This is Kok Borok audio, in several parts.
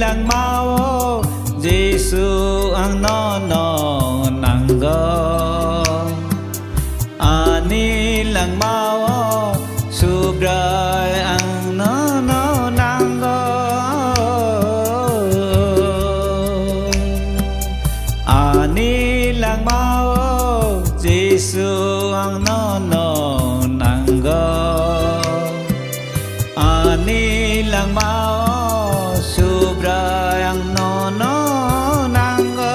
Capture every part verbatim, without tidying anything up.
Langmao Jisu ang nono nango. Ani langmao Subrai ang nono nango. Ani langmao Jisu ang nono nango. Ani langmao Subrai ang nono nango.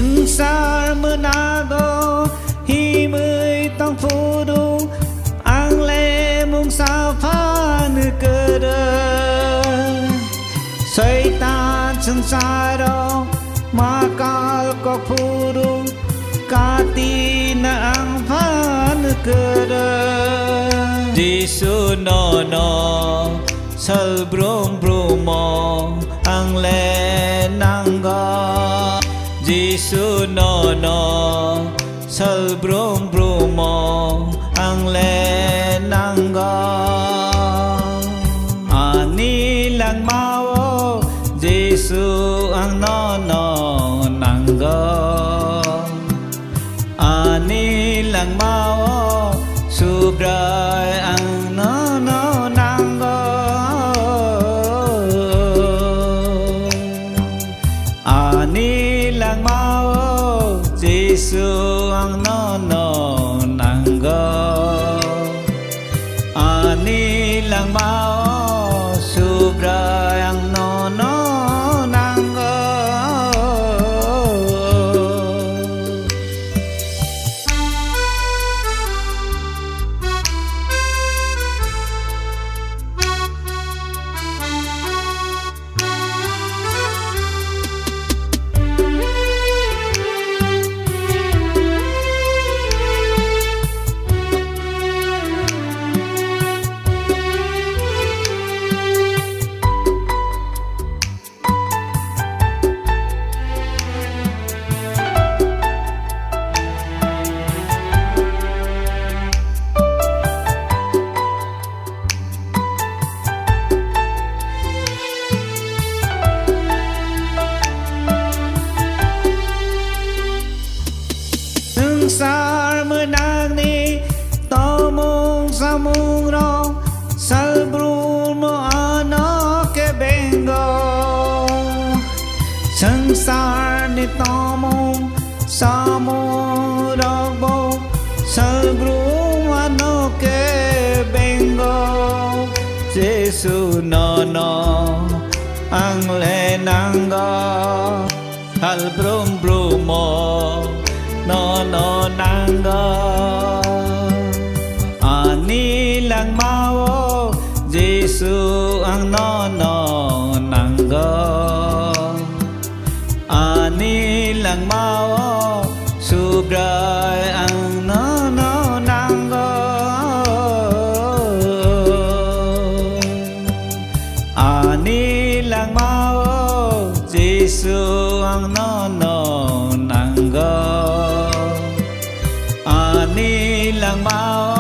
Swngchar mwnago himwi tongphuru, ang le mungsa phan kwrwi. Soitan swngcharo makal kokphuru, katina ang phan kwrwi. Jisu nono sal brum brumo ang le nango. Jisu nono sal brum brumo ang le nango. Ani langmao Jisu ang nono nango. Ani langmao Subrai ang nono nango. Ani langmao Jisu ang nono nango. Ani langmao Subrai ang nono nango. Swngchar mwnakni tomung samungrok salbrum ano khe bengo. Swngcharni tomung samungrokbo salbrum ano khe bengo. Jisu nono ang le nango. Sal brum brumo nono nango. Ani langmao Jisu ang nono nango. Ani langmao Subrai ang nono nango. Ani langmao Jisu ang nono nango. Ani langmao